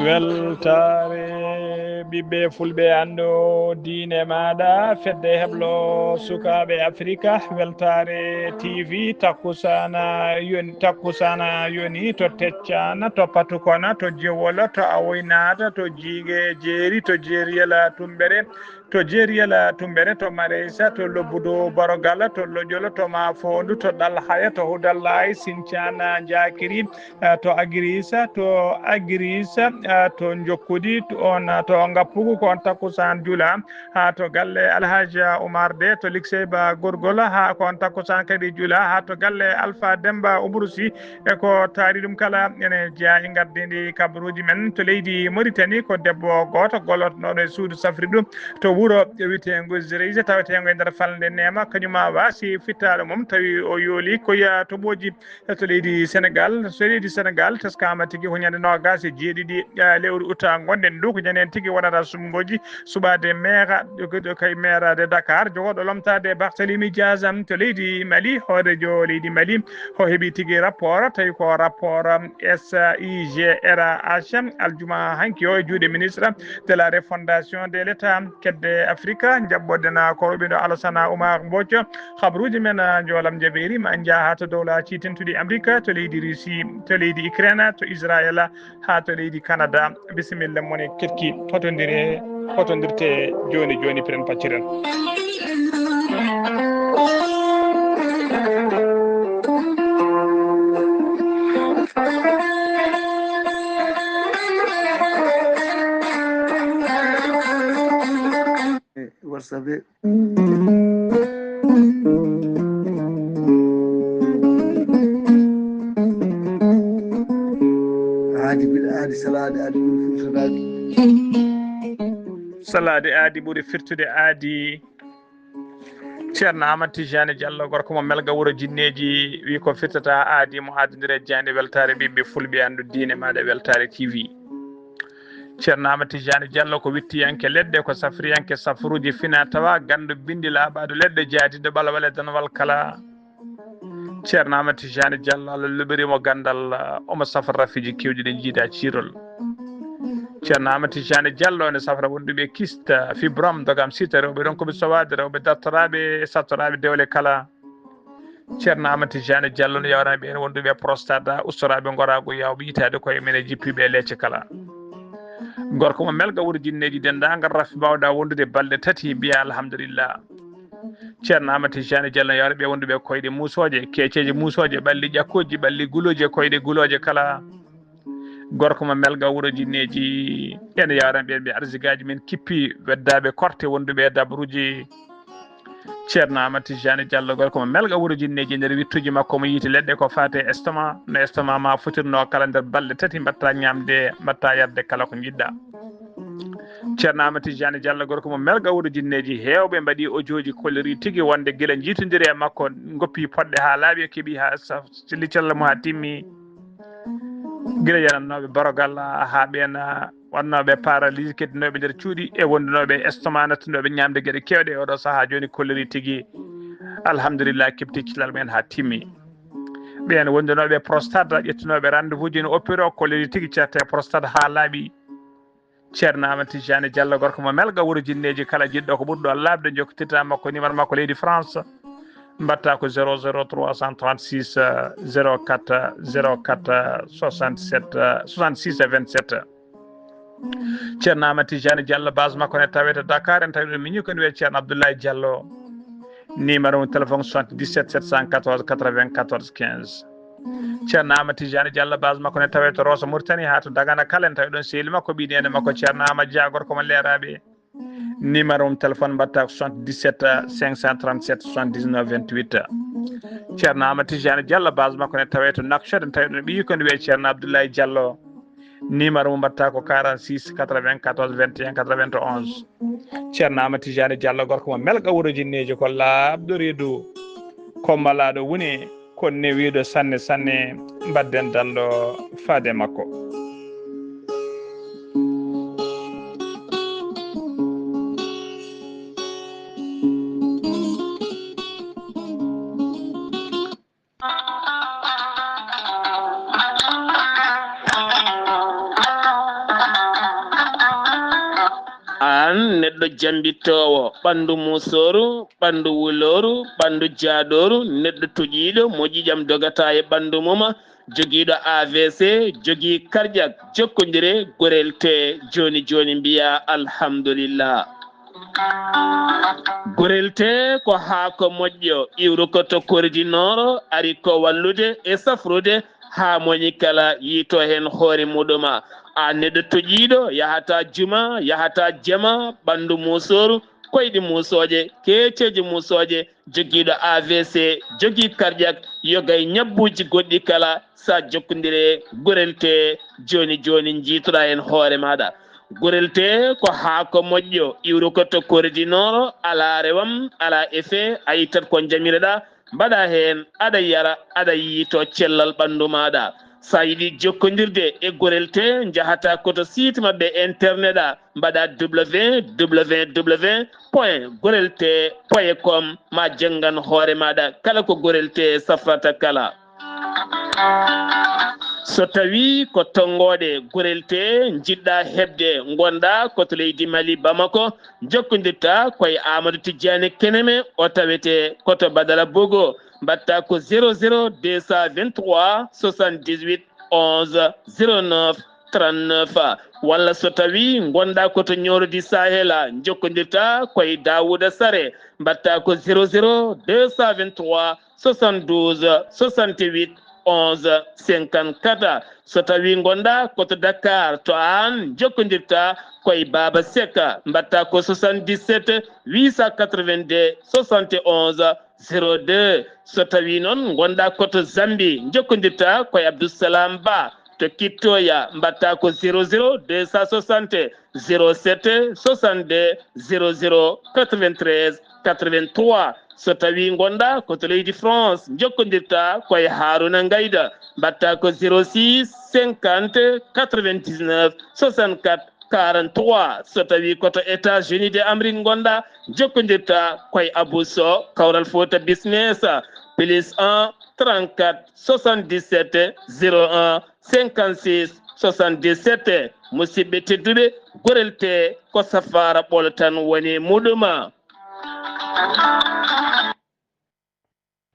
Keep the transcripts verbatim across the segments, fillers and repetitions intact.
Weltaare ɓiɓɓe fulɓe, anndu diine maaɗa, fedde heblo sukaaɓe Afrika, weltaare T V, takkusaana yoni, takkusaana yoni to Teccana, to Patukona, to Jewola, to Awoynata, to Jiige Jeeri, to Jeeriyela Tumbere, to Jeeriyela Tumbere, to Mareysa, to Lobbudu Borogala, to Lojolo, to Mafondu, to Ɗalhaya, to Hudallahi, Sincana Jakiri, eh, to Agirisa, to Agirisa, eh, to Jokkudi, to on, to Ngappugu, ko on takkusaan jula, haa to galle Alhaji Umar De, to Liksey Ba Gorgola, haa ko on takkusaan kadi jula, haa to galle Alfa Demba Umrusi, e ko taari ɗum kala, ene jeyaa e ngardiindi kabaruuji men to leydi Moritani, ko debbo gooto gollotnooɗo e suudu safridu to wuro wiyeteengo Zireyse, taweteengo e nder falnde Neema, kañum maa waasi fittaandu mum, tawi o yooli ko yaa toɓooji to leydi Senegal. So leydi Senegal teskaama tigi ko ñande noogaas e jeeɗiɗi, eh, lewru uta ngonɗen ndu, ko ñande heen tigi wonata suɓngooji suɓaade meera, ɗo kay meeraade Dakar, jogooɗo lomtaade Barthélémy Dias to leydi Mali, hooreejo leydi Mali, o heɓi tigi rapport, tawi ko rapport S I G R H, aljuma hanki o e juuɗe ministre de la refondation de l'État kedde Afrique, jaɓɓoɗen ko ɓe ɗo Alassane Oumar Mbodj. Habaruuji men, ah, njoolam jabeeri ma njaa haa to dowla ciitintuɗi Amrika, to leydi Russie, to leydi Ukraine, to Israel, haa to leydi Canada. Bisimilla mone ketki, hotondire, hotondirte jooni jooni, piren pacciren. WhatsApp. Aadi bil aadi, salaade aadi ɓuri firtude aadi. Salaade aadi ɓuri firtude aadi. Ceerno Amadou Tijani Diallo, gorko mo Melga wuro Jinneeji, wi ko firtata aadi mo aadondire jaaynde weltaare ɓiɓɓe fulɓe, anndu diine maaɗa weltaare T V. Ceerno Amadou Tijani Diallo ko wittiyanke leɗɗe, ko safriyanke safruuji fina tawa, ganndo binndi laaɓaade leɗɗe, jaadiiɗo ɓalwal e danwal kala. Ceerno Amadou Tijani Diallo, Allah luɓiri mo ganndal, omo safra rafiiji keewɗi ɗi njiida ciirol. Ceerno Amadou Tijani Diallo ne safra wonduɓe kista, fibrome, dogam sita, rewɓe ronkuɓe sowaade, rewɓe dartoraaɓe e sattoraaɓe dewle kala. Ceerno Amadou Tijani Diallo no yawrana ɓeen wonduɓe prostate, ustoraaɓe ngoraagu, yawɓe yitaade koye men e jippiiɓe e leecce kala. Gorko mo Melga wuro Jinneeji, denndaangal rafi mbaawɗa wondude balɗe tati, mbiya alhamdulillah. Ceerno Amadou Tijani Diallo no yawra ɓe wonduɓe koyɗe muusooje, keeceeje muusooje, ɓalli ƴakkooji, ɓalli gulooji e koyɗe gulooje kala. Gorko mo Melga wuro Jinneeji, ene yawrana ɓeen ɓe arsigaaji men kippi, weddaaɓe korte wonduɓe e dabruuji. Ceerno Amadou Tijani Diallo, gorko mo Melga wuro Jinneeji, nder wittuuji makko mo yiiti leɗɗe ko faati e estomac, no estomac ma fotirnoo kala nder balɗe tati, mbaɗta ñaamde, mbaɗta yarde kala ko njiɗɗa. Ceerno Amadou Tijani Diallo, gorko mo Melga wuro Jinneeji, heewɓe mbaɗi audiooji, kolliri tigi wonde gila njiitondiri e makko, ngoppi poɗɗe haa laaɓi, keɓi haa sa-, selli cellal mum haa timmi. Gila yanannooɓe barogal haa ɓeen wonnooɓe paralysie, keddinooɓe nder cuuɗi, e wondunooɓe estomac, nattunooɓe ñaamde geɗe keewɗe, e oɗo sahaa jooni kolliri tigi, alhamdulillah, keɓti cellal mum en haa timmi. Ɓeen wondunooɓe prostate, ƴettunooɓe rendez-vous ji, no opéré o, kolliri tigi certe prostate haa laaɓi. Ceerno Amadou Tijani Diallo, gorko mo Melga wuro Jinneeji, kala jiɗɗo ko ɓuri ɗo laaɓde, jokkotirta makko numéro makko leydi France, mbaɗta ko zéro zéro trois cent trente-six, zéro quatre, zéro quatre, soixante-sept, soixante-six vingt-sept. Ceerno Amadou Tijani Diallo, base makko ne tawete Dakar, en tawi ɗum miñi ko ne wiyee Ceerno Abdoulaye Diallo. Numéro mum téléphone soixante-dix-sept sept cent quatorze quatre-vingt-quatorze quinze. Ceerno Amadou Tijani Diallo, base makko ne tawete Rosso Mauritanie, haa to Dagana kala, en tawi ɗon sehil makko, ɓii neene makko Ceerno Amadou Dia, gorko mo Leeraaɓe. Numéro mum téléphone mbaɗta ko soixante-dix-sept cinq cent trente-sept soixante-dix-neuf vingt-huit. Ceerno Amadou Tijani Diallo, base makko ne tawete Nouakchott, en tawi ɗon ɓii ko ne wiyee Ceerno Abdoulaye Diallo. Numéro mum mbaɗta ko quarante-six quatre-vingt-quatorze vingt et un quatre-vingt-onze. Ceerno Amadou Tijani Diallo, gorko mo Melga wuro Jinneeji, ko laaɓɗo reedu, ko malaaɗo woni, ko newiiɗo sanne sanne, mbaɗden danɗo faade makko. Neɗɗo jambittoowo ɓanndu muusooru, ɓanndu wulooru, ɓanndu jaadooru, neɗɗo toƴiiɗo mo ƴiiƴam dogata e ɓanndu mum, jogiiɗo A V C, jogii karƴak, jokkondire, gorel tee jooni jooni mbiyaa alhamdulillah. Gorel tee ko haako moƴƴo, iwrukoto kordi nooro, ari ko wallude e safrude haa moni kala yiito heen hoore muɗuma. A neɗɗo toƴiiɗo, yahata juma, yahata jama, ɓanndu muusooru, koyɗi muusooje, keeceeje muusooje, jogiiɗo A V C, jogii karƴak, yoga e ñabbuuji goɗɗi kala, sa jokkondire gorel tee jooni jooni njiitoɗaa heen hoore maaɗa. Gorel tee ko haako moƴƴo, iwrukoto kordi nooro, alaa rewam, alaa effet, a ittat ko njamireɗaa, mbaɗa heen, aɗa yara, aɗa yiito cellal ɓanndu maaɗa. Sa yiɗi jokkondirde e gorel tee, njahata ko to site maɓɓe internet a, mbaɗa www point gorel tee point com, ma janngan hoore maaɗa kala ko gorel tee safrata kala. So tawii ko tonngooɗe gorel tee njiɗɗa heɓde, ngonɗa ko to leydi Mali, Bamako, jokkondirta koye Amadou Tidiane Keneme, o tawete ko to Badara Bogo, mbaɗta ko zéro zéro deux cent vingt-trois soixante-dix-huit onze zéro neuf trente-neuf, walla so tawii ngonɗa ko to Ñooro di Sahel, jokkondirta koye Daouda Sare, mbaɗta ko zéro zéro deux cent vingt-trois soixante-douze soixante-huit onze cinquante-quatre. So tawii ngonɗa ko to Dakar, to Hann, jokkondirta koye Baba Seck, mbaɗta ko soixante-dix-sept huit cent quatre-vingt-deux soixante et onze zéro deux. So tawii noon ngonɗa ko to Zambie, jokkondirta koye Abdoussalam Ba to Kittoya, mbaɗta ko zéro zéro deux cent soixante zéro sept soixante-deux zéro zéro quatre-vingt-treize quatre-vingt-trois. So tawii ngonɗa ko to leydi France, jokkondirta koye Haruna Ngayda, mbaɗta ko zéro six cinquante quatre-vingt-dix-neuf soixante-quatre quarante-trois. So tawii ko to États-Unis de Amérique ngonɗa, jokkondirta koye Abou Sow, Kawral Fouta Business, plus un trente-quatre soixante-dix-sept zéro un cinquante-six soixante-dix-sept. Musidɓe tedduɓe, gorel tee ko safaara ɓolo tan woni muɗuma.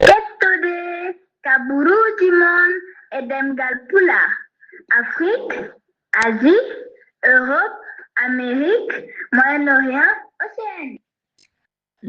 Ƴettude kaɓuruuji mon e ɗemngal Pulaar, Afrique, Asie, Europe, Amérique, Moyen-Orient, Océanie.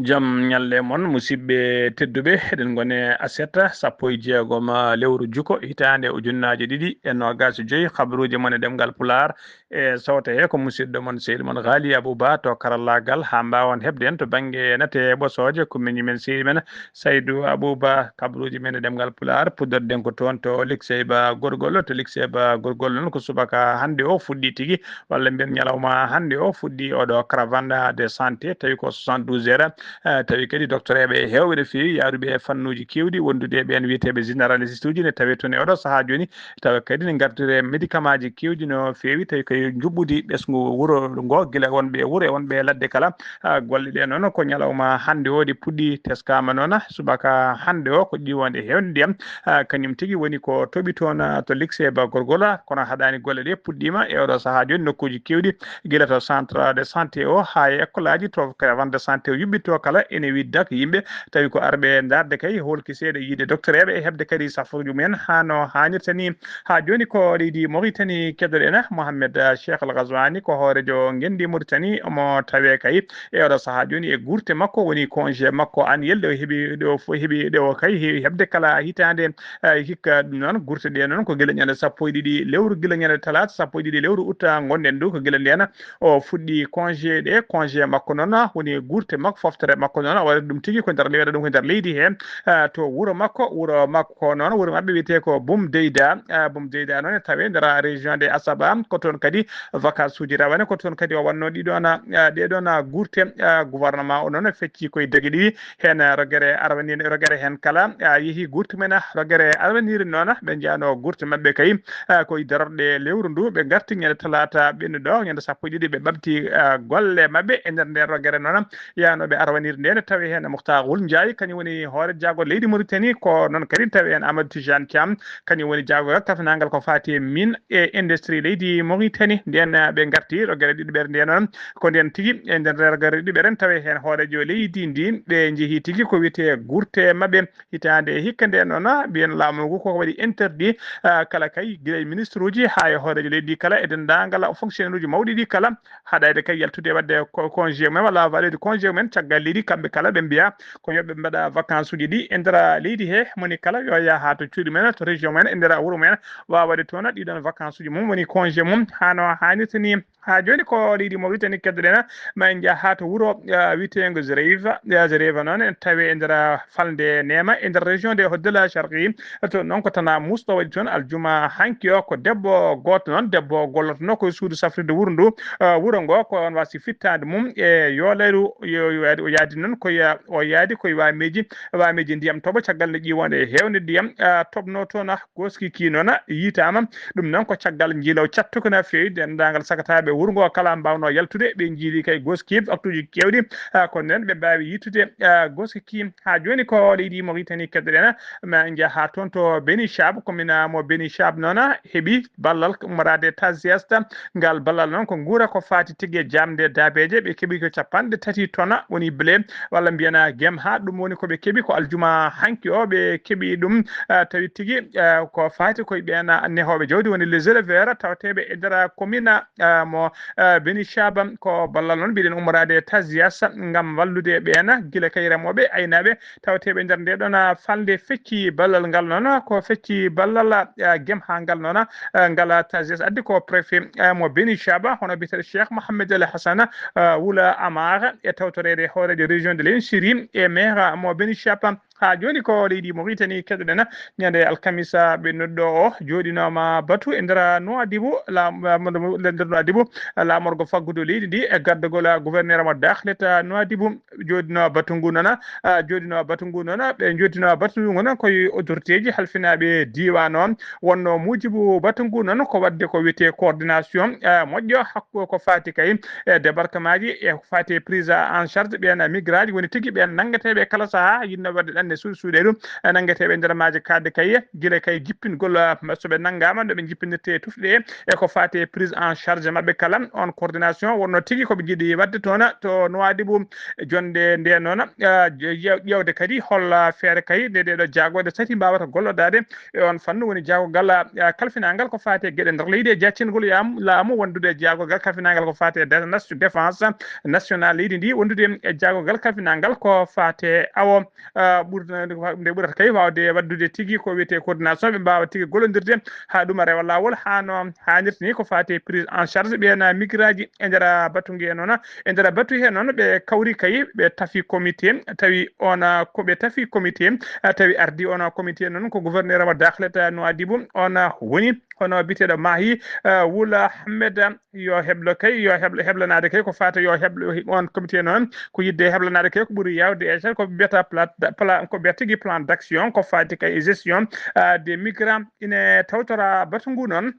Jam ñalle mon, musidɓe tedduɓe. Eɗen ngoni e aset sappo e jeegom lewru juko, hitaande ujunnaaje ɗiɗi e noogaas e joy. Kaɓuruuji mon e ɗemngal Pulaar e sawte he ko musidɗo mon, sehil mon Ghali Abou Ba to karallaagal, haa mbaawon heɓde en to bannge nate ɓosooje ko miñi men, sehil men Saydou Abou Ba. Kaɓuruuji men e ɗemngal Pulaar, puɗɗorɗen ko toon to Liksey Ba Gorgol. To Liksey Ba Gorgol noon, ko subaka hannde o fuɗɗi tigi, walla mbiyen ñalawma hannde o fuɗɗi oɗo caravane de santé, tawi ko soixante-douze heures. Eh, tawi kadi docteur eɓe heewɓe no feewi yaaruɓe e fannuuji keewɗi, wondude e ɓeen wiyeteeɓe généraliste uji, ne tawe toon e oɗo sahaa jooni. Tawa kadi ne ngartire médicament ji keewɗi no feewi, tawi kay njuɓɓudi ɓesngu wuro ngo, gila wonɓe e wuro e wonɓe e ladde kala. Ah, golle ɗe noon ko ñalawma hannde o ɗe puɗɗi, teskaama noon subaka hannde o ko ƴiwonde heewde ndiyam. Ah, kañum tigi woni ko toɓi toon, ah, to Liksey Ba Gorgol, kono haɗaani golle ɗe puɗɗiima e oɗo sahaa jooni nokkuuji keewɗi, gila to centre de santé o haa e école aji, to caravane de santé o yuɓɓitto kala ene widda ko yimɓe tawi ko arɓe ndaarde kay, holki seeɗa yiide docteur eɓe e heɓde kadi safuuji mumen haa no haanirta ni. Haa jooni ko leydi Mauritanie keɗoɗen Mohamed, ah, Cheikh Al Ghazouani, ko hoorejo ngenndi Mauritanie, omo tawe kay e oɗo sahaa jooni e gurte makko, woni congé makko annuel ɗe o heɓi, ɗe o fo-, heɓi, ɗe o kay heɓi heɓde kala hitaande. Eh, hikka ɗum noon, gurte ɗe noon ko gila ñande sappo e ɗiɗi lewru, gila ñande talaata sappo e ɗiɗi lewru août ngonɗen ɗo, ko gila ndeen o fuɗɗi congé ɗe. Congé makko noon woni gurte makko, foftere makko noon, o waɗata ɗum tigi ko nder, waɗa ɗum ko nder leydi he, eh, to wuro makko. Wuro makko noon, wuro maɓɓe wiyetee ko Boumdeyda. Eh, Boumdeyda noon e tawe nder région de Assaba, ko toon kadi vacances uji rawane, ko toon kadi o wonno ɗiɗon, eh, ɗeɗon gurte. Eh, gouvernement o noon fecci koye dege ɗiɗi, heen rogere arwanir-, rogere heen kala, ah, yehi gurti men, ah, rogere arwaniri noon, ah, ɓe njano gurti maɓɓe kay, ah, ko e darorɗe lewru ndu, ɓe ngarti ñande talaata ɓennuɗo, ñande sappo e ɗiɗi, ɓe ɓamti, ah, golle maɓɓe e nder nden rogere noon, yanoɓe Rawanir nde ne tawi heen Mouhtar Wul Ndiaye, kañum woni hoore jaagorɗe leydi Mauritanie, ko noon kadi tawi heen Amadou Tidiane Thiam, kañum woni jaagorɗe kafinaangal ko faati e mine e industrie leydi Mauritanie. Nden, eh, ɓe ngarti ɗo gere ɗiɗi ɓere nde noon, ko nden tigi e nder gere ɗiɗi ɓere tawi heen hooreejo leydi ndi, ɓe njehi tigi ko wiyetee gurte maɓɓe hitaande e hikka nde noon, mbiyen laamu ngu koko waɗi interdit, ah, kala kay gila e ministre uji haa e hooreejo leydi kala e denndaangal fonctionnaire uji mawɗi ɗi kala, haɗayde kay yaltude waɗde ko congé mumen walla valeur de congé mumen caggal leydi, kamɓe kala ɓe mbiya ko yoɓe mbaɗa vacances uji ɗi e nder leydi he, moni kala yo yaha to cuuɗi mumen, to région mumen, e nder wuro mumen, wawa waɗde toon ɗiɗon vacances uji mum woni congé mum hano hannirta ni. Ha joni ko leydi Mauritanie keddoɗen, ma en jaa ha to wuro, ah, witego Zereva. Ah, Zereva noon en tawi e nder falnde Neema e nder région de Hoddala Sharqi. To noon ko tana musɗo waɗi toon aljuma hanki o, ko debbo gooto noon, debbo gollotono ko e suudu safrirde wuro ndu. Ah, wuro ngo ko on wasi fittaande mum e yooleyru, yo, yo, o yaadi noon ko ya-, o yaadi koye waameeji, waameeji ndiyam toɓo caggal nde ƴiwonde e heewde ndiyam, ah, toɓno toon, ah, goski ki noon yiitaama. Ɗum noon ko caggal njiilaw cattuka no feewi denndaangal sagataaɓe wuro ngo kala mbawno yaltude, ɓe njiili kay goski waktuuji keewɗi, ah, kono noon ɓe mbaawi yiitude, ah, goski ki. Haa jooni ko leydi Mauritanie keddoɗen, ma en njaha toon to Beni Chab, commune mo Beni Chab noon heɓi ballal ummorade Taziasta. Ngal ballal noon ko nguura ko faati tigi e jamde daabeeje, ɓe keɓi ko capanɗe tati tona woni blé walla mbiyana gem ha. Ɗum woni ko ɓe keɓi ko aljuma hanki o ɓe keɓi ɗum, ah, tawi tigi, ah, ko faati koye ɓen nehooɓe jawdi woni les éleveurs tawteɓe e nder commune, ah, mo, ah, Beni Chab. Ko ballal noon mbiɗen ummorade Tazias ngam wallude ɓen gila kay remooɓe, aynaaɓe tawteɓe nder nde ɗon, ah, falnde fecci ballal ngal noon, ko fecci ballal, ah, gem ha ngal noon, ah, ngal Tazias addi ko préfet, ah, mo Beni Chab, hono biyeteɗo Cheikh Mohamed El Hassan, ah, Wula Amar, e tawtoreede hooreejo région de l'Insiri e maire mo Beni Chab. Ha joni ko leydi Mauritanie keɗoɗen, ñande alkamisa ɓennuɗo o jooɗinooma batu e nder Nouadhibou, la-, nder Nouadhibou, laamorgo faggudu leydi ndi e gardagol gouverneur mo dakhlet Nouadhibou. Jooɗino batu ngu noon, ah, jooɗino batu ngu noon, ɓe jooɗino batu ngu noon koye autorité ji halfinaaɓe diiwaan o. Wonno muujibu batu ngu noon ko waɗde ko wiyetee coordination, ah, moƴƴo hakko ko faati kay e débarquement ji e ko faati e prise en charge ɓeen migrant ji woni tigi ɓeen nanngeteeɓe kala sahaa yiɗno waɗde ɗanne suuɗi suuɗeeɗu, eh, nanngeteeɓe nder maaje kaɗɗe kay gila kay jippingol, ah, so ɓe nanngaama no ɓe jippinirtee tufɗe e ko faati e prise en charge maɓɓe kala. On coordination wonno tigi ko ɓe njiɗi waɗde toon to Nouadhibou. Jonde nde noon, ah, je-, ƴeew-, ƴeewde kadi hol, ah, feere kay nde ɗeɗo jaagoɗe tati mbawata gollodaade e on fannu woni jaagogal, ah, kalfinangal ko faati e geɗe nder leydi e jaccingol yam-, laamu wondude e jaagogal kalfinangal ko faati e de-, nas-, défense nationale leydi ndi wondude e jaagogal kalfinangal ko faati e awo. Ah, ɓurna-, nde ɓurata kay waawde waɗdude tigi ko wiyetee coordination, ɓe mbaawa tigi gollondirde haa ɗum rewa laawol haa no haanirta ni ko faati e prise en charge ɓeen migraaji e nder batu ngu. E noon, e nder batu he noon, ɓe kawri kay, ɓe tafi comité, tawi on, ah, ko ɓe tafi comité, ah, tawi ardi on comité noon ko gouverneur mo dakhlet Nouadhibou, on, ah, woni hono biyeteeɗo Mahi, ah, Wula Ahmed, yo heblo kay, yo heblo, heblanaade kay ko faati yo heblo on comité noon, ko yiɗde heblanaade kay ko ɓuri yaawde e cer ko mbiyata plat, pla-, ko mbiyata tigi plan d'action ko faati kay e gestion, ah, des migrants. Ine tawtora batu ngu noon.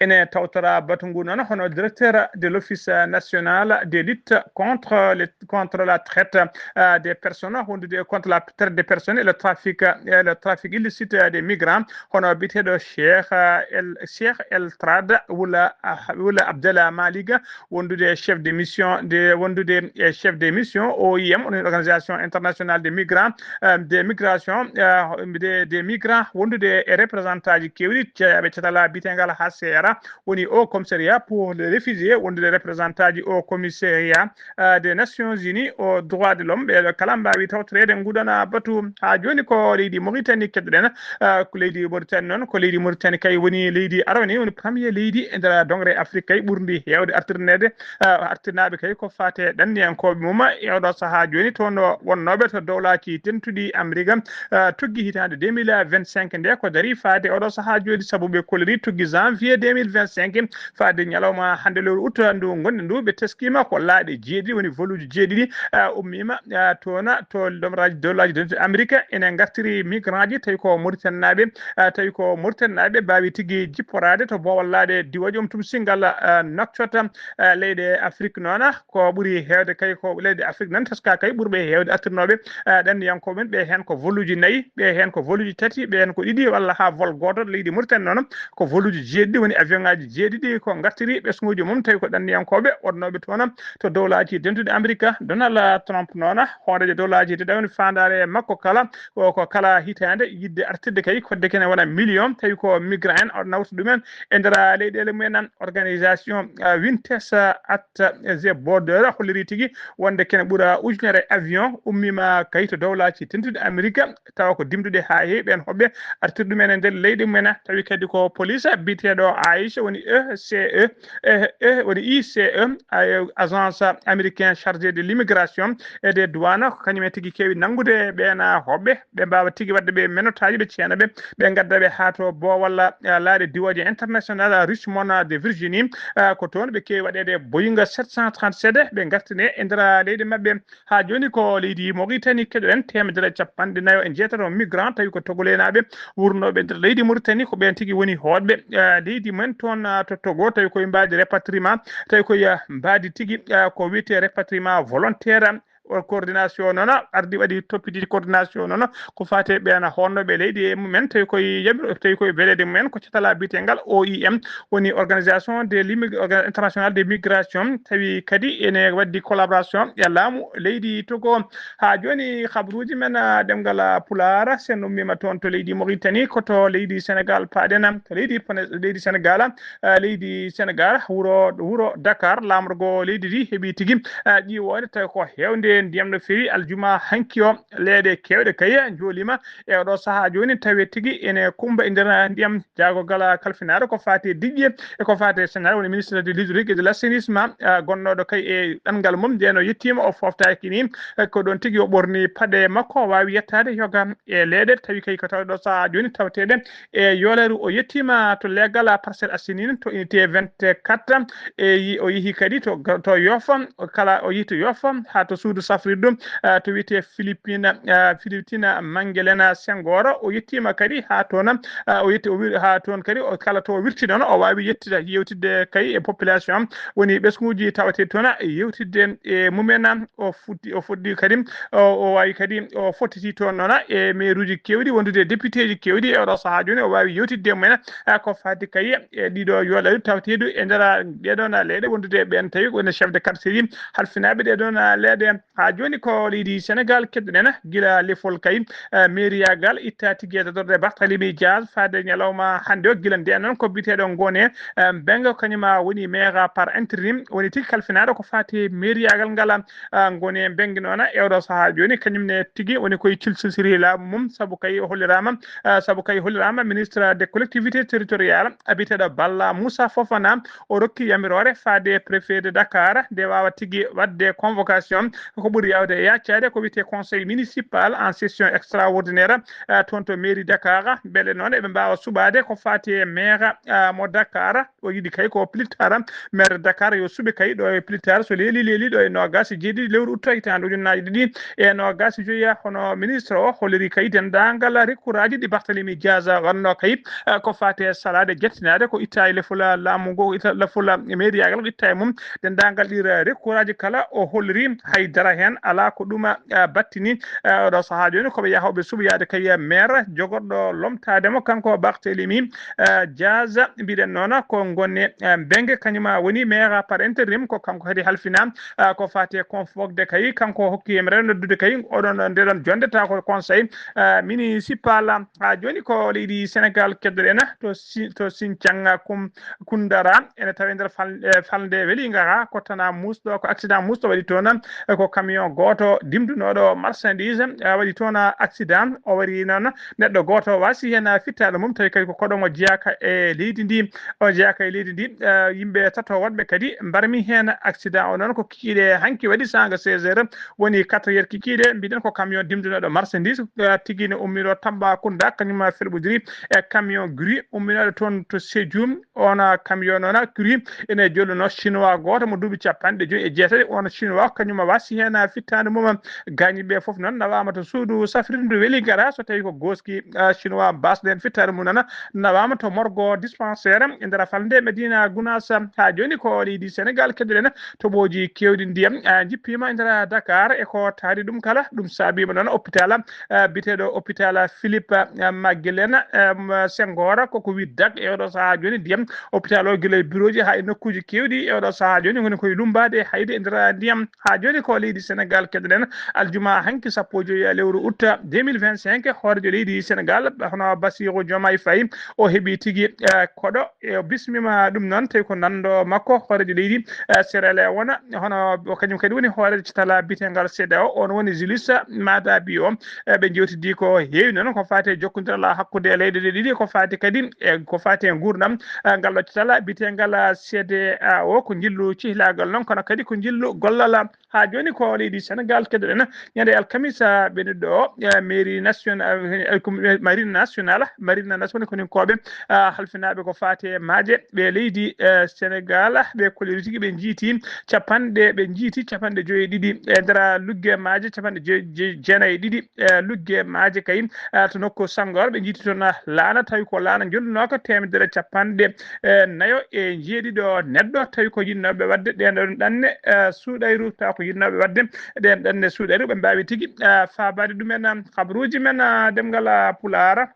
Ene tawtora batu ngu noon hono directeur de l'Office national de lutte contre les, contre la traite, euh, des personnes, wondude contre la traite des personnes et le trafic, euh, le trafic illicite des migrants, hono biyeteeɗo Cheikh, euh, El, Cheikh El Trad Wula, ah, Wula Abdallah Maliga, wondude chef de mission de, wondude e chef de mission O I M, organisation internationale des migrants, euh, des migrations, euh, des, des migrants, wondude e représentant ji keewɗi, ceeɓe catala biyeteegal H C R, woni Haut Commissariat pour les réfugiés, wondude représentant ji Haut Commissariat, euh, des Nations Unies aux droits de l'homme. Ɓeeɗo kala mbaawi tawtoreede nguɗon batu. Haa jooni ko leydi Mauritanie keɗoɗen. Euh, ko leydi Mauritanie noon, ko leydi Mauritanie kay woni leydi arwani, woni premier leydi e nder dongre Afrique kay ɓurndi heewde artirneede, euh, artirnaaɓe kay ko faate ɗanniyankooɓe mum. E oɗo sahaa jooni toon wonnooɓe to dowlaaji dentuɗi Amerika, euh, tuggi hitaande deux mille vingt-cinq nde ko darii faade oɗo sahaa jooni sabu ɓe kolliri tuggi Janvier deux mille vingt-cinq, faade ñalawma hannde lewru août ndu ngonɗen ndu, ɓe teskiima ko laaɗe jeeɗiɗi, woni voluuji jeeɗiɗi, ah, ummiima, ah, toona to domraaji dowlaaji dentuɗi Amerika ene ngartiri migrant ji, tawi ko Mauritanie naaɓe, ah, tawi ko Mauritanie naaɓe mbaawi tigi jipporaade to boowal laaɗe diwooje um tum singal, ah, Nouakchott, ah, leyɗe Afrique noona. Ko ɓuri heewde kay ko leyɗe Afrique nan teska kay ɓurɓe heewde artirnooɓe, ah, ɗanniyankooɓe men, ɓe heen ko voluuji nayi, ɓe heen ko voluuji tati, ɓe heen ko ɗiɗi walla haa vol gooto. Leydi Mauritanie noon ko voluuji jeeɗiɗi, woni avion ŋaaji jeeɗiɗi ko ngartiri ɓesnguuji mum, tawi ko ɗanniyankooɓe wonnooɓe toon to dowlaaji dentuɗi Amerika. Donald Trump noon, hooreejo dowlaaji dentuɗi, woni faandaare makko kala, ko, ko kala hitaande yiɗde artirde kay fodde kene wona million, tawi ko migrant en nawta ɗumen e nder leyɗeele mumen. Organisation, ah, Wintes at the Border holliri tigi wonde kene ɓura ujunere avion ummiima kay to dowlaaji dentuɗi Amerika, tawa ko dimduɗe haa heewi, ɓeen hoɓɓe artirde ɗumen e nder leydi mumen. Tawi kadi ko police biyeteeɗo Aisha, woni E C E, e, e, woni I C E, a-, agence américaine chargée de l'immigration et des douanes, ko kañum en tigi keewi nanngude ɓeen hoɓɓe, ɓe mbaawa tigi waɗde ɓe menottaaji, ɓe ceena ɓe, ɓe ngadda ɓe haa to boowal, ah, laaɗe diwooje international, ah, Richmond, ah, de Virginie. Ah, ko toon ɓe keewi waɗeede Boeing sept cent trente-sept, ɓe ngartine e nder leydi maɓɓe. Haa jooni ko leydi Mauritanie keɗoɗen, teemedere e capanɗe nayo e jeetato migrant, tawi ko togoleenaaɓe wurnooɓe nder leydi Mauritanie, ko ɓeen tigi woni hoɗɓe, ah, leydi men toon, ah, to Togo, tawi koye mbaadi rapatriement, tawi koye, ah, mbaadi tigi, ah, ko wiyetee rapatriement volontaire. O coordination noon ardi waɗi toppitiji coordination noon ko faate ɓeen hoɗnooɓe leydi e mumen, tawi koye yaɓir-, tawi koye weleede mumen ko catala biyetengal O I M, woni Organisation de l'Immig-, Orga-, International de Migration, tawi kadi ene waddi collaboration e laamu leydi Togo. Haa jooni, habruuji men, ah, ɗemngal, ah, Pulaar, sen ummiima toon to leydi Mauritanie, ko to leydi Sénégal paaɗen, to leydi Pone-, leydi Sénégal, ah, leydi Sénégal, wuro, wuro Dakar, laamorgo leydi ndi heɓi tigi, ah, ƴiwoode, tawi ko heewde ndiyam no feewi. Aljuma hanki o, leeɗe keewɗe kay njooliima e oɗo sahaa jooni, tawi tigi ene kummba e nder ndiyam. Jaagogal kalfinaaɗo ko faati e diƴƴe e ko faati e senaare, woni ministre de l'hydraulique et de l'assainissement, ah, gonnooɗo kay e ɗanngal mum, ndeen o yettiima, o fooftaaki ni, eh, ko ɗoon tigi o ɓorni paɗe makko, o waawi yettaade yoga e leeɗe, tawi kay ko tawde ɗo sahaa jooni tawteeɗe e yoleeru. O yettiima to leegal Parcelles Assainies, to unité vingt-quatre, e yi-, o yehi kadi to, to Yoff, o kala, o yehi to Yoff, haa to suudu safrirdu, ah, to wiyetee Philippine, ah, Philippine Mangelena Senghor. O yettiima kadi haa toon, ah, o yetti, o wir-, haa toon kadi, o kala to o wirti noon, o waawi yettude, yewtidde kay e population, woni ɓesnguuji tawateeɗi toon, yewtidde e mumen. O fuɗɗi, o fuɗɗi kadi, o, o waawi kadi, o fottiti toon noon e mairuuji keewɗi, wondude e députéji keewɗi e oɗo sahaa jooni, o waawi yewtidde e mumen, ah, ko faati kay e ɗiɗo yoleeru tawateeɗi e nder ɗee ɗoon leyɗe, wondude e ɓeen tawi woni chef de quartier ji halfinaaɓe ɗee ɗoon leyɗe. Haa jooni ko leydi Sénégal keɗoɗen, gila lefol kay, eh, mairiyaagal itta tigi e dadorde Barthélémy Dias faade ñalawma hannde o. Gila ndeen noon ko biyeteeɗo Ngoné, eh, Mbengue, kañum woni maire par intérim, woni tigi kalfinaaɗo ko faati e mairiyaagal ngal. Ah, Ngoné Mbengue noon e oɗo sahaa jooni, kañum ne tigi woni koye cilsilsiri laamu mum, sabu kay o holliraama, ah, sabu kay holliraama ministre des collectivités territoriales, biyeteeɗo Balla Moussa Fofana, o rokki yamiroore faade préfet de Dakar nde waawa tigi waɗde convocation, ko ɓuri yaawde e yaacaade ko wiyetee conseil municipal en session extraordinaire, ah, toon to mairie Dakar, mbele noon eɓe mbaawa suɓaade ko faati e maire, ah, mo Dakar. O yiɗi kay ko plus tard maire de Dakar yo suɓe kay ɗo e plus tard, so leeli leeli, ɗo e noogaas e jeeɗiɗi lewru août hitaande ujunnaaji ɗiɗi e noogaas e joyi. Hono ministre o holliri kay denndaangal recours aji ɗi Barthélémy Dias waɗnoo kay, eh, ko faati e salaade jettinaade ko itta e lefol laamu ngu, itta lefol mairiyaagal, itta e mum denndaangal ɗi recours aji kala. O holliri hay dara heen alaa ko ɗum, eh, battini. Eh, oɗo sahaa jooni ko ɓe yaha ɓe suɓoyaade kay maire jogorɗo lomtaade mo, kanko Barthélémy, eh, Dias. Mbiɗen noon ko Ngoné, eh, Mbengue, kañum woni maire par intérim, ko kanko kadi halfina, eh, ko faati e convoqué kay, kanko hokki yamiroore noddude kay oɗon, ndeɗon jonnde tawa ko conseil, eh, municipal. Haa jooni ko leydi Sénégal keɗoɗen to Si-, to Sinthiang Kum-, Koundara, ene tawi nder fal-, eh, falnde weliinga, ko tana muusɗo, ko accident muusɗo waɗi toon, eh, ko camion gooto dimdunooɗo marchandise, a waɗi toon accident. O waɗi noon neɗɗo gooto waasi heen fittaandu mum, tawi kadi ko koɗo mo jeyaaka e leydi ndi. O jeyaaka e leydi ndi. Eh, yimɓe tato woɗɓe kadi mbarmi heen accident o noon ko kikiiɗe hanki waɗi saanga seize heures, woni quatre heures kikiiɗe. Mbiɗen ko camion dimdunooɗo marchandise, eh, tigi ne ummiɗo Tambacounda, kañum felɓodiri e camion gris umminooɗo toon to Sédhiou. On camion noon gris ene jolluno chinois gooto mo duuɓi capanɗe joyi e jeetati. On chinois kañum waasi heen fittaandu mum. Gaañiiɓe fof noon nawaama to suudu safrirdu weli gara, so tawi ko gooski, ah, chinois basɗo heen fittaandu mum noon nawaama to morgo dispensaire e nder falnde Medina Gounass. Haa jooni ko leydi Sénégal keddorɗen toɓooji keewɗi ndiyam, ah, njippiima e nder Dakar e ko taari ɗum kala. Ɗum saabiima noon hôpital, ah, biyeteeɗo hôpital Philippe, ah, Maguilène, ah, Senghor, koko wi dak e oɗo sahaa jooni ndiyam hôpital o gila e bureau ji haa e nokkuuji keewɗi e oɗo sahaa jooni ngoni koye lummbaade hayde e nder ndiyam. Haa jooni ko leydi Sénégal keddorɗen aljuma hanki sappo e joyi lewru août deux mille vingt-cinq, hooreejo leydi Sénégal hono Bassirou Diomaye Faye o heɓi tigi, eh, koɗo e o bismima ɗum noon tawi ko nanndo makko hooreejo leydi, eh, Sierra Leone, hono o kañum kadi woni hooreejo cetala biyetengal CEDEAO, on woni Julius Maada Bio. Eh, ɓe njewtidi ko heewi noon ko faati e jokkondiral hakkunde leyɗe ɗe ɗiɗi, ko faati kadi e ko faati e nguurndam, eh, ngal ɗo cetala biyetengal CEDEAO, ko njillu cihlaagal noon, kono kadi ko njillu gollal. Haa jooni ko leydi Sénégal keddorɗen ñande alkamisa ɓennuɗo o, eh, mairie national, eh, ko marine nationale, marine nationale ko nin koɓe, ah, halfinaaɓe ko faati e maaje ɓe leydi, eh, Sénégal, ɓe kolliri tigi ɓe njiiti capanɗe, ɓe njiiti capanɗe joyi e ɗiɗi e nder lugge maaje capanɗe joyi, je-, jeenayi e ɗiɗi, eh, lugge maaje kay, eh, to nokku Sangor ɓe njiiti toon, ah, laana tawi ko laana jollunoka teemedere capanɗe, eh, nayo e jeeɗiɗo neɗɗo tawi ko yinnooɓe waɗde ɗeen ɗoon ɗanne, eh, suuɗayru taw ko yinnooɓe waɗde ɗeen ɗanne suuɗayru ɓe mbaawi tigi, eh, faabaade ɗumen, ah, kabaruuji men, ah, ɗemngal, ah, Pulaar.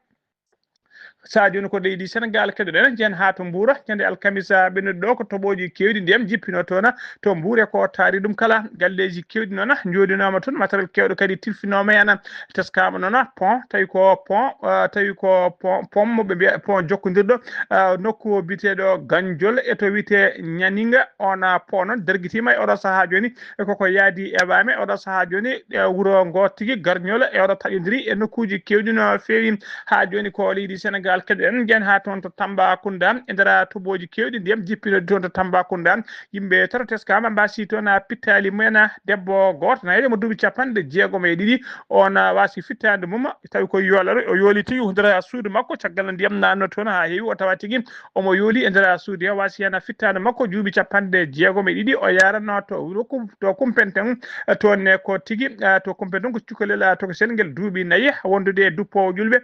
Sadio no ko leydi Sénégal keɗoɗen jeen haa to Mbuura ñande alkamisa ɓennuɗo ɗo ko toɓooji keewɗi ndiyam jippino toon to Mbuure ko taari ɗum kala galleeji keewɗi noon njoodinooma toon matériel keewɗo kadi tilfinooma heen teskaama noon pont tawi ko pont ah, tawi ko pont pont mo ɓe mbiya pont jokkondirɗo ah, nokku biyeteeɗo Ganjol e to wiyetee Ñaninga on ah, pont noon dergitiima e oɗo sahaa jooni e koko yaadi e waame oɗo sahaa jooni e wuro ngo tigi garñol e oɗo taƴondiri e nokkuuji keewɗi no feewi haa jooni ko leydi Sénégal keɗoɗen njen haa toon to Tambacounda e nder tubooji keewɗi ndiyam jippinooɗi toon to Tambacounda yimɓe tato teskaama mbaasi toon pittaali mumen debbo gooto nayeejo mo duuɓi capanɗe jeegom e ɗiɗi on waasi fittaande mum tawi ko yoolare o yooli tigi nder suudu makko caggal no ndiyam naatno toon haa heewi o tawa tigi omo yooli e nder suudu he waasi heen fittaande makko juuɓi capanɗe jeegom e ɗiɗi o yaranno to nokku to Kumpenten toon ne ko tigi to Kumpenten ko cukalel to ko selngel duuɓi nayi wondude e duppoowo ƴulɓe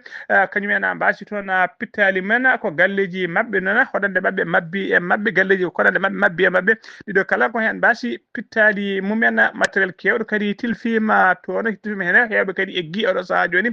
kañum en mbaasi toon pittaali men ko galleeji maɓɓe noon hoɗande maɓɓe mabbi e maɓɓe galleeji hoɗande maɓɓe mabbi e maɓɓe ɗiɗo kala ko heen mbaasi pittaali mumen matériel keewɗo kadi tilfiima toon tilfiima heen heewɓe kadi eggi oɗo sahaa jooni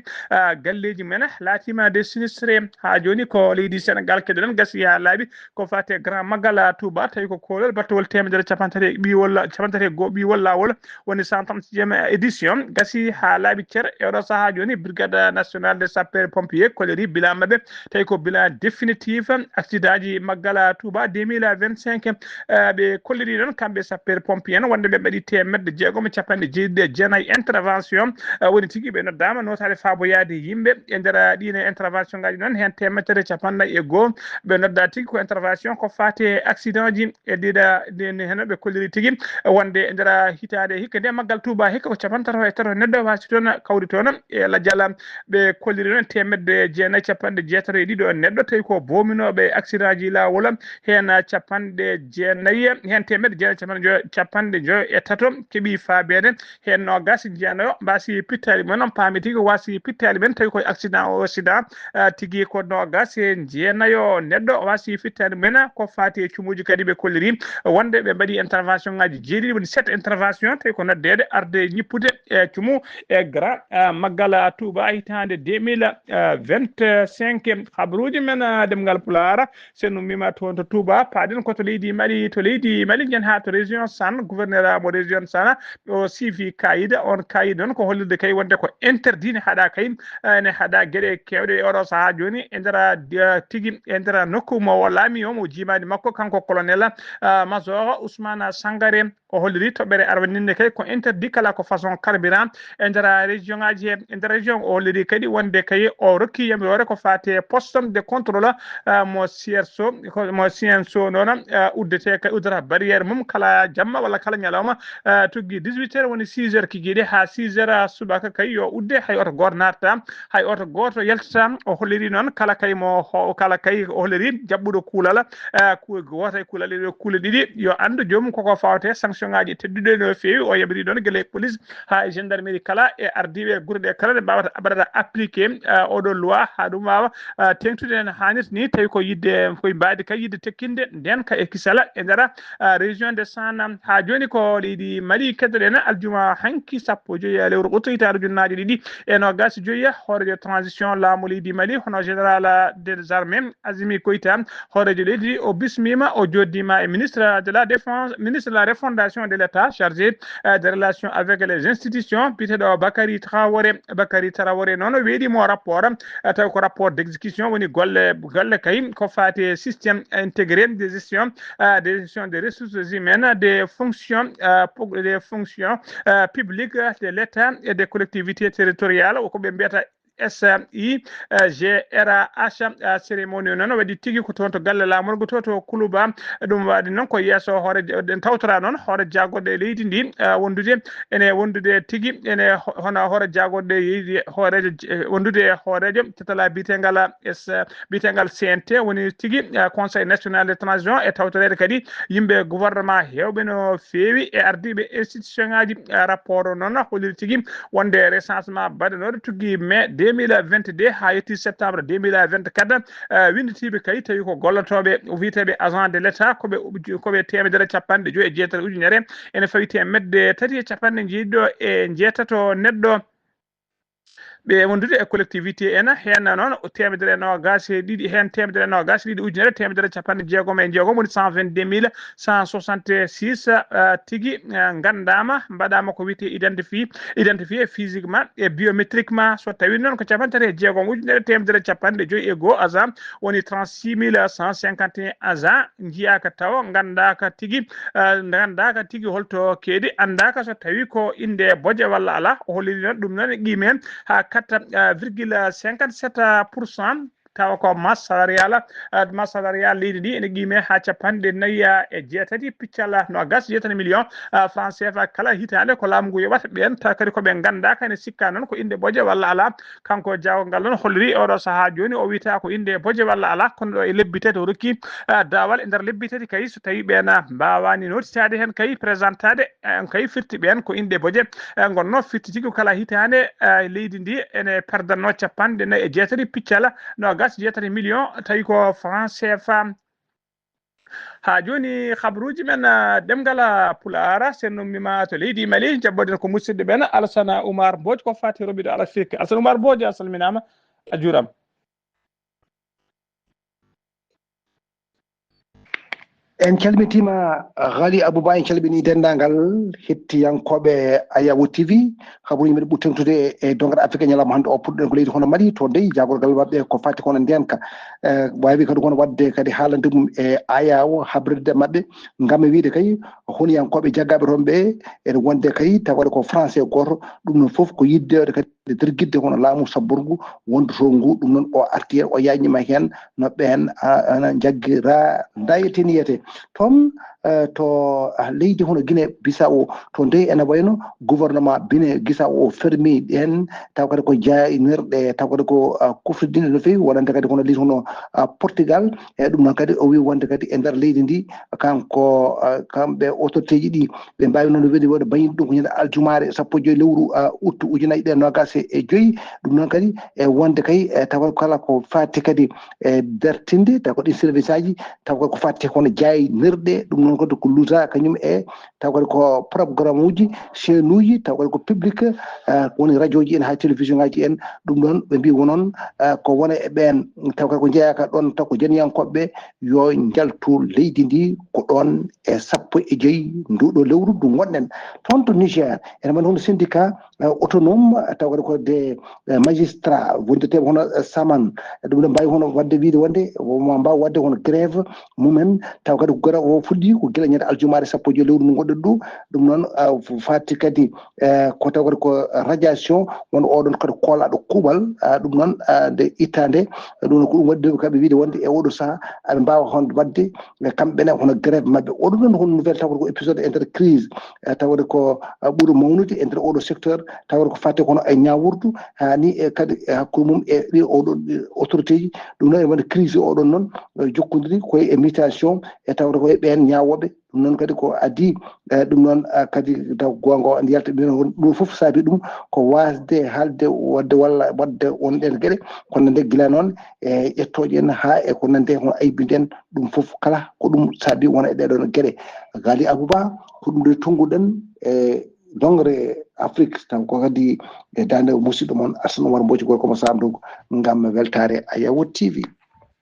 galleeji men laatiima des sinistrés haa jooni ko leydi Sénégal keɗoɗen gasi haa laaɓi ko faati e grand magal Touba tawi ko koolol battowol teemedere capanɗe tati e ɓiiwol capanɗe tati e goo ɓiiwol laawol woni cent trente-sixième édition gasi haa laaɓi cer e oɗo sahaa jooni brigade nationale des sapeurs pompiers kolleri bilan maɓɓe tawi ko bilan définitif accident ji maggal Touba deux mille vingt-cinq ɓe kolliri noon kamɓe sapeurs pompiers en wonde ɓe mbaɗi teemedde jeegom e capanɗe jeeɗiɗi e jeenayi intervention woni tigi ɓe noddaama nootaade faaboyaade yimɓe e nder ɗiin intervention ngaji noon heen teemedere capanɗe e goo ɓe nodda tigi ko intervention ko faati e accident ji e ɗiɗa heno ɓe kolliri tigi wonde e nder hitaande hikka nde maggal Touba hikka ko capanɗe tato e tato neɗɗo waasi toon kawri toon e lajal ɓe kolliri noon teemedde jeenayi capanɗe jeetato e ɗiɗo neɗɗo tawi ko boominooɓe accident ji laawol heen capanɗe jeenayi heen teemedde jeenayi capanɗe joyo capanɗe joyo e tato keɓi faabeede heen noogaas jeenayo mbaasi pittaali mumen on paami tigi waasi pittaali men tawi koye accident o accident tigi ko noogaas e jeenayo neɗɗo waasi pittaali mumen ko faati e cumuuji kadi ɓe kolliri wonde ɓe mbaɗi intervention ngaji jeeɗiɗi woni sept intervention tawi ko noddeede arde ñippude e cumu e grand maggal Touba hitaande deux mille vingt-cinq habaruuji men ɗemngal Pulaar sen ummima toon to Touba paaɗen ko to leydi Mali to leydi Mali njen haa to région San gouverneur mo région San o siifi kayida on kayida noon ko hollirde kay wonde ko interdit ne haɗa kay ene haɗa geɗe kewɗe e oɗo sahaa jooni e nder tigi e nder nokku mo o laami o mo jiimaandi makko kanko colonel major Ousmane Sangare O holliri toɓɓere arwaninnde kay ko interdit kala ko façon carburant e nder région ngaji he, e nder région. O holliri kadi wonde kay o rokki yamiroore ko faati e poste de contrôle, ah, mo C R S O, ko mo C N S O noon, ah, uddete kay uddata barrière mum kala jamma walla kala ñalawma, ah, tuggi dix-huit heures woni six heures kikiiɗe haa six heures subaka kay yo udde, hay oto gooto naatata, hay oto gooto yaltata. O holliri noon kala kay mo ho-, kala kay o holliri jaɓɓuɗo kuulal, ah, ku-, gooto e kuulal ɗiɗo kuule ɗiɗi yo anndu joomum koko fawte sanction ngaji tedduɗe no feewi. O yamiri noon gila e police haa e gendarmerie kala e ardiiɓe gure ɗe kala ɗe mbawata mbaɗata appliqué, ah, oɗo loi haa ɗum waawa, ah, teŋtude hen haanirta ni tawi ko yidde, koye mbaadi kay yidde tekkinde nden ka e kisala e nder, ah, région de Sanaar. Haa jooni ko leydi Mali keddoɗen aljuma hanki sappo e joyi lewru août hitaande ujunnaaje ɗiɗi e noogas e joyi, hooreejo transition laamu leydi Mali hono général des armées Azimi Koita, hooreejo leydi o bismiima, o jooɗdiima e ministre de la défense, ministre de la refondation de l'État chargé, euh, des relations avec les institutions, biyeteeɗo Bakary Traoré. Bakary Traoré noon weeɗiimo rapport, euh, tawi ko rapport d'exécution woni golle, golle kay ko faati e système intégré de gestion, euh, de gestion des ressources humaines, des fonctions, euh, pu-, des fonctions, euh, publiques de l'État et des collectivités territoriales, ko ɓe mbiyata S I, eh, G R A H, eh, cérémonie noon waɗi tigi ko toon to galle laamorgo to, to Kuluba. Ɗum waɗi noon ko yeeso hoore, ɗen tawtora noon hoore jaagoɗe leydi ndi, eh, wondude, ene wondude tigi, ene ho-, hono hoore jaagoɗe leydi, hooreejo, eh, wondude e hooreejo tetala biyetengal, eh, s-, biyetengal C N T, woni tigi, eh, Conseil National de Transition, e tawtoreede kadi yimɓe gouvernement heewɓe no feewi e ardiiɓe institution ngaji. Eh, rapport o noon holliri tigi wonde recensement baɗanooɗo tuggi mai deux mille vingt-deux haa yetti septembre deux mille vingt-quatre, eh, winnditiiɓe kay tawi ko gollotooɓe wiyeteeɓe agent de l'État, ko ɓe, ko ɓe teemedere capanɗe joyi e jeetati ujunere, ene fawi teemedde tati e capanɗe jeeɗiɗo e jeetato neɗɗo. Ɓe wondude e collectivité en, heen noon o teemedere e noogaas e ɗiɗi, heen teemedere e noogaas e ɗiɗi ujunere teemedere capanɗe jeegom e jeegom, woni cent vingt-deux mille cent soixante-six, eh, tigi, eh, nganndaama, mbaɗaama ko wiyetee identifié, identifié physiquement et biométriquement. So tawii noon ko capanɗe tati e jeegom ujunere teemedere capanɗe joyi e goo agent, woni trente-six mille cent cinquante et un agent njiyaaka tawa, nganndaaka tigi, eh, nganndaaka tigi holto keedi, anndaaka so tawii ko innde boje walla alaa. O holliri noon ɗum noon e qiime haa quatre, eh, virgule cinquante-sept pour cent. Tawa ko masse salariale, eh, masse salariale leydi ndi ene qiime haa capanɗe nayi e jeetati piccal noogaas e jeetati million, eh, francs C F A kala hitaande ko laamu ngu yoɓata ɓeen, tawa kadi ko ɓe nganndaaka, ene sikka noon ko innde boje walla alaa. Kanko jaago ngal noon holliri oɗo sahaa jooni o wiyata ko innde boje walla alaa, kono ɗo e lebbi tati o rokki, eh, daawal e nder lebbi tati kay so tawii ɓeen, eh, mbaawaani nootitaade heen kay, présentaade, eh, kay firti ɓeen ko innde boje, eh, ngonno firti tigi ko kala hitaande, eh, leydi ndi ene perdanno capanɗe nayi e jeetati piccal noogaas e jeetati million, tawi ko franc C F A. Haa jooni, habruuji men, ah, ɗemngal, ah, Pulaar, sen ummiima to leydi Mali, njaɓɓoɗen ko musidɗo men Alassane Oumar Mbodj, ko faati roɓiiɗo Alafrik. Alassane Oumar Mbodj, a salminaama, a juuraama. En calmitiima, Ghali Abouba, en calminii denndaangal hettiyankooɓe Ayawo T V. Habruuji men ɓuri teeŋtude e, e donngal Afrik e ñalawma hannde o, puɗɗen ko leydi hono Mali, to dey jaagorgal maɓɓe ko faati kono ndeenka. Eh, waawi kadi kono waɗde kadi haalande mum e Ayawo, habrirde maɓɓe, ngam e wiyde kay, honiyankooɓe jaggaaɓe toon ɓe, ene wonde kay, tawa ko Français gooto, ɗum noon fof ko yiɗde kadi dargitde hono laamu sabborgu wondu toon ngu, ɗum noon o arti heen, o yaañiima heen no ɓeen, a, ana njaggira ndayete niyete. Toon, eh, to, ah, leydi hono Guinée Bissau, to nde ene wayno gouvernement Guinée Bissau o fermi ɗeen, taw kadi ko jaaynirɗe, taw kadi ko, ah, kufridinɗe no feewi, wonande kadi hono leydi hono, ah, Portugal. E ɗum noon kadi o wi wonde kadi e nder leydi ndi, kanko, ah, kamɓe autorité ji ɗi, ɓe mbaawi noon wiyde wonde bañin ɗum ko ñande aljumaare sappo e joyi lewru, ah, août ujunaaji ɗiɗi e noogaas e joyi. Ɗum noon kadi e wonde kay, e tawa kala ko faati kadi e dartinde, tawa ko ɗin service aji, tawa ko faati hono jaaynirɗe, ɗum noon kadi ko luta kañum e, tawa kadi ko programme uji, chaîne uji, tawa kadi ko public, eh, woni radio ji en haa télévision ngaji en, ɗum ɗoon ɓe mbi wonon, eh, ko wona e ɓeen, tawa kadi ko jeyaaka ɗoon, taw ko janiyankooɓe ɓe, yo njaltu leydi ndi ko ɗoon e sappo e joyi nduɗo lewru ndu ngonɗen. Toon to Niger, ene woni hono syndicat eh, autonome, eh, taw kadi ko des, eh, magistrats wondeteeɓe hono, eh, saman. Ɗum ne mbaawi hono waɗde, wiyde wonde ma mbaaw waɗde hono grève mumen, taw kadi ko gara o fuɗɗi ko gila ñande aljumaare sappo e joy lewru ndu ngonɗen ɗo. Ɗum noon, eh, faati kadi, eh, ko taw kadi ko radiation won oɗon kadi koolaaɗo kuuɓal, ah, ɗum noon, ah, nde ittaande, ɗum noon ko ɗum waɗi kamɓe wiyde wonde e oɗo sahaa aɓe mbaawa hon waɗde, eh, kamɓe ne hono grève maɓɓe. Oɗo noon hono nouvelle taw kadi ko épisode inter crise, eh, tawde ko, ah, ɓuri mawnude e nder oɗo secteur, tawde ko fate kono e ñaawurdu, haa ni e kadi e hakkunde mum e ɗi oɗo, ɗi autorité ji. Ɗum noon e wonde crise oɗon noon, eh, jokkondiri koye e mutation e tawde ko e ɓeen ñaawooɓe. Ɗum noon kadi ko adii, eh, ɗum noon, ah, kadi taw goonga o andi yalta ɓe ɗum fof saabi ɗum ko waasde haalde waɗde walla waɗde on ɗeen geɗe. Kono nde gila noon e ƴettooje en haa e ko nande hono aybinden ɗum fof kala ko ɗum saabi wona e ɗee ɗoon geɗe. Gali Abouba, ko ɗum ɗo tonnguɗen e dongre Afrique, taw ko kadi e daande musidɗo mon Assane Oumar Mbodj, gorko mo Samdou, ngam weltaare Ayawo T V.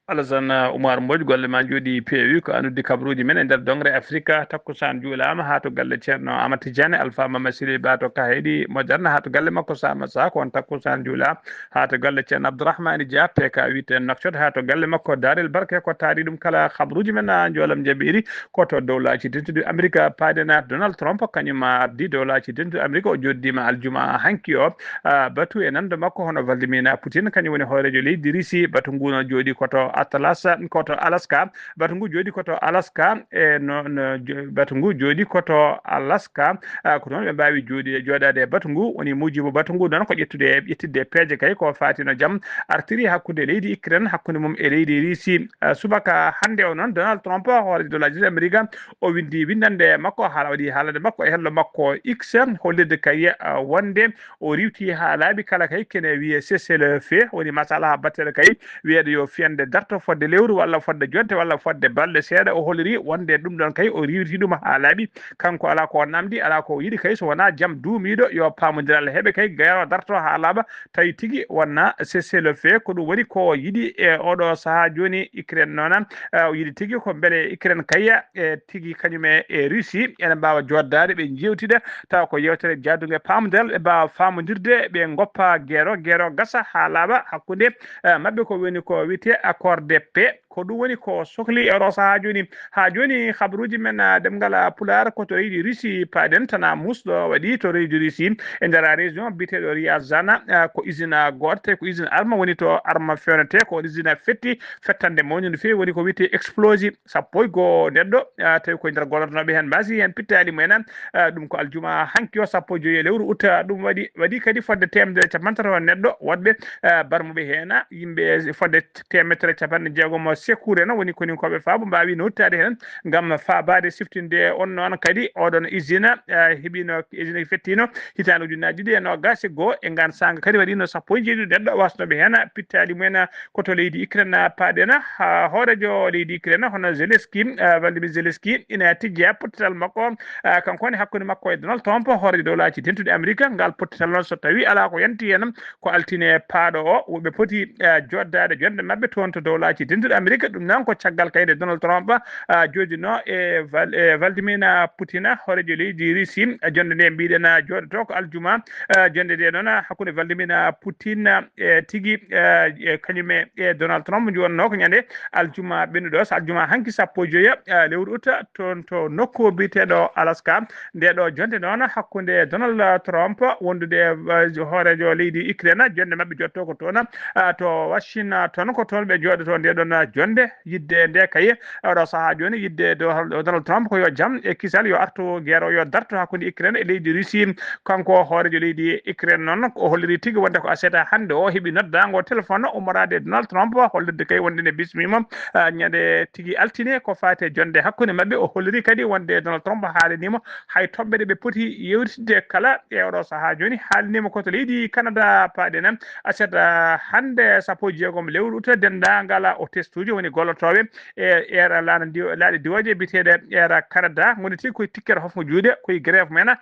Alassane Oumar Mbodj, golle ma njooɗi peewi. Ko an uddi kabaruuji men e nder dongre Afrique. Takkusaan juulaama haa to galle Ceerno Amad Tidiane, Alpha Mama Sili Ba to Kahedi Moderne, haa to galle makko Sama Sa, ko on takkusaan juulaa. Haa to galle Ceerno Abdourahmane Dia, P K wiyte Nouakchott, haa to galle makko Daarel Barke, ko taari ɗum kala kabaruuji men, a, njoolam jaɓiiri. Ko to dowlaaji dentuɗi Amerika paaɗen, Donald Trump, kañum ardi dowlaaji dentuɗi Amerika, o jooɗiima aljuma hanki o. Ah, batu e nando makko hono Vladimir Putin, kañum woni hooreejo leydi Risi. Batu ngu no jooɗi ko to Atlas, ko to Alaska. Batu ngu jooɗi ko to Alaska, e no, no jo-, batu ngu jooɗi ko to Alaska. Ah, ko toon ɓe mbaawi jooɗi, jooɗaade e batu ngu. Woni muujibu batu ngu noon ko ƴettude, ƴettidde peeje kay ko faati no jam artiri hakkunde leydi Ukraine, hakkunde mum e leydi Risi. Ah, subaka hannde o noon, Donald Trump, hooreejo dowlaaji Amerika, o winndi winndannde makko, haala, waɗi haalande makko e hello makko X, hollirde kay, ah, wonde o riiwti haa laaɓi kala kay kene wiyee cessez-le-feu, woni masalaha batteɗo kay wiyeede yo fiyande darto fodde lewru walla fodde jonte walla fodde balɗe seeɗa. O holliri wonde ɗum ɗon kay o riiwti ɗum haa laaɓi. Kanko alaa ko o namdi, alaa ko o yiɗi kay so wonaa jam duumiiɗo, yo paamondiral heɓe kay, geero darto haa laaɓa, tawi tigi wonna cessez-le-feu. Ko ɗum woni ko o yiɗi e oɗo sahaa jooni. Ukraine noon, eh, o yiɗi tigi ko mbele Ukraine kay, eh, tigi kañum e, e Russie ene mbaawa jooɗdaade, ɓe njeewtida, tawa ko yeewtere jaadude e paamondiral, ɓe mbaawa faamondirde, ɓe ngoppa geero, geero gasa haa laaɓa hakkunde, eh, maɓɓe ko woni ko wiyetee accord de paix. Ko ɗum woni ko sokli e oɗo sahaa jooni. Haa jooni, habaruuji men, ah, ɗemngal, ah, Pulaar, ko to leydi Russie paaɗen, tana muusɗo waɗi to leydi Russie, e nder région biyeteeɗo Ryazan, ah, ko usine, ah, gooto, tawi ko usine arme woni to, arme feewnetee, ko on usine fetti, fettande mawni no feewi, woni ko wiyetee explosif, sappo e goo neɗɗo, ah, tawi ko e nder gollodnooɓe heen, mbaasi heen pittaali mumen, ah, ɗum ko aljuma hanki o, sappo e joy e lewru ut, ɗum waɗi, waɗi kadi fodde teemedere e cappanɗe tati neɗɗo, woɗɓe, ah, barmuɓe heen, yimɓe fodde teemedere capanɗe jeegom secours en, woni koninkooɓe faabo mbaawi noottaade heen ngam faabaade siftinde on noon kadi oɗon usine, eh, heɓino, usine fettino hitaande ujunnaaji ɗiɗi e noogaas e goo, e ngaan saanga kadi waɗino sappo e jeeɗiɗo neɗɗo wasnooɓe heen pittaali mumen ko to leydi Ukraine paaɗen. Ha hooreejo leydi Ukraine hono Zelensky, eh, Volodymyr Zelensky ina tijjaa pottital makko, eh, kanko woni hakkunde makko e Donald Trump, hooreejo dowlaaji dentuɗi Amerika. Ngal pottital noon so tawi alaa ko yanti heen, ko altine paaɗo o, woɓɓe poti, eh, joddaade jonde maɓɓe toon to dowlaaji dentuɗi Amerika. Ɗum noon ko caggal kayde Donald Trump, ah, jooɗino e Val-, e Vladimir Putin, hooreejo leydi Russie. Jonde nde mbiɗen, ah, jooɗoto ko aljuma. Ah, jonde nde noon, ah, hakkunde Vladimir Putin, eh, tigi, eh, e kañum e, e Donald Trump, nde wonnoo ko ñande aljuma ɓennuɗo, so aljuma hanki sappo e joy, ah, lewru ut, toon to nokku biyeteeɗo Alaska. Nde ɗo jonde noon hakkunde Donald Trump wondude, eh, hooreejo leydi Ukraine, jonde maɓɓe jotto ko toon, ah, to Washington, ko toon ɓe jooɗoto nde ɗon jonde. Yidde nde kay, oɗo sahaa jooni, yidde Do-, Donald Trump ko yo jam e kisal yo artu, geero yo darto hakkunde Ukraine e leydi Russie. Kanko hooreejo leydi Ukraine noon, o holliri tigi wonde ko aset hannde o heɓi noddaango téléphone ummoraade e Donald Trump, hollirde kay wonde ne bismiima, ah, ñande tigi altine ko faati e jonde hakkunde maɓɓe. O holliri kadi wonde Donald Trump haalaniima hay toɓɓe ɗe ɓe poti yewtidde kala e oɗo sahaa jooni. Haalaniima ko to leydi Canada paaɗen, aset, ah, hannde sappo e jeegom lewru ut, denndaangal Ngala o testuji woni gollotooɓe e era laaɗe diwooje biyeteeɗe era Canada, ngoni tigi koye tikkere hofngo juuɗe, koye grève mumen,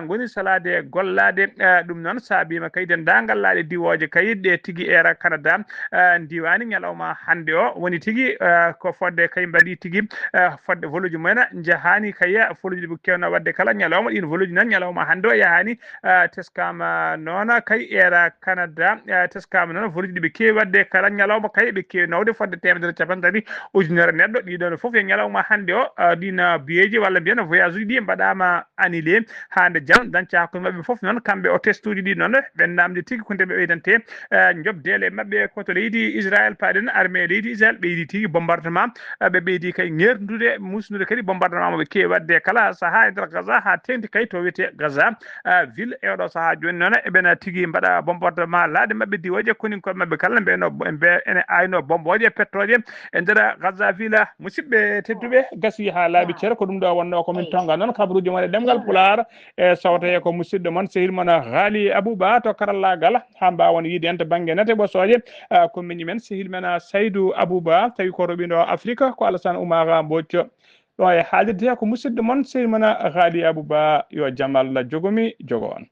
ngoni salaade gollaade. Ɗum noon saabiima kay denndaangal laaɗe diwooje kay ɗe tigi era Canada ndiwaani ñalawma hannde o, woni tigi ko fodde kay mbaɗi tigi fodde voluji mumen njahaani kay voluji ɗi ɓe kewno waɗde kala ñalawma. Ɗiin voluji noon ñalawma hannde o yahaani, teskaama noon kay era Canada, teskaama noon voluji ɗi ɓe keewi waɗde kala ñalawma kay ɓe keewi nawde fodde teemedere capanɗe tati ujunere neɗɗo. Ɗiɗon fof e ñalawma hannde o, ɗiin biyeeji walla mbiyen voyage uji ɗi mbaɗaama annulé haa nde jam dañca hakkunde maɓɓe fof noon kamɓe o testuji ɗi noon ɓe namdi tigi ko nde ɓe ɓeydante. Job deele maɓɓe ko to leydi Israël paɗen, armée leydi Israël ɓeydi tigi bombardement. Ɓe ɓeydi kay ŋerdude musnude kadi bombardement mo ɓe keewi waɗde kala saha e nder Gaza ha tengti kay to wiyete Gaza ville. E oɗo saha joni noon eɓena tigi mbaɗa bombardement laaɗe maɓɓe diwooje koninkoɓe maɓɓe kala mbeno ene ayno bomboje pettoje e nder Gaza ville. Musidɓe tedduɓe, gasi ha laaɓi cere, ko ɗum ɗo wonno ko min tonga noon kabaruji mon e ɗemngal Pulaar. E sawtaye ko musidɗo mon sehil mon Haali Abouba to karallagal ha mbawon yiide en to bangge nate ɓosooje. Ko miñi men sehil men Saydou Abouba, tawi ko roɓiɗo Afrique ko Alassane Oumara Mbocco. Ɗo e haalirde ko musidɗo mon sehil mon Haali Abouba, yo jam Allah jogomi jogo on.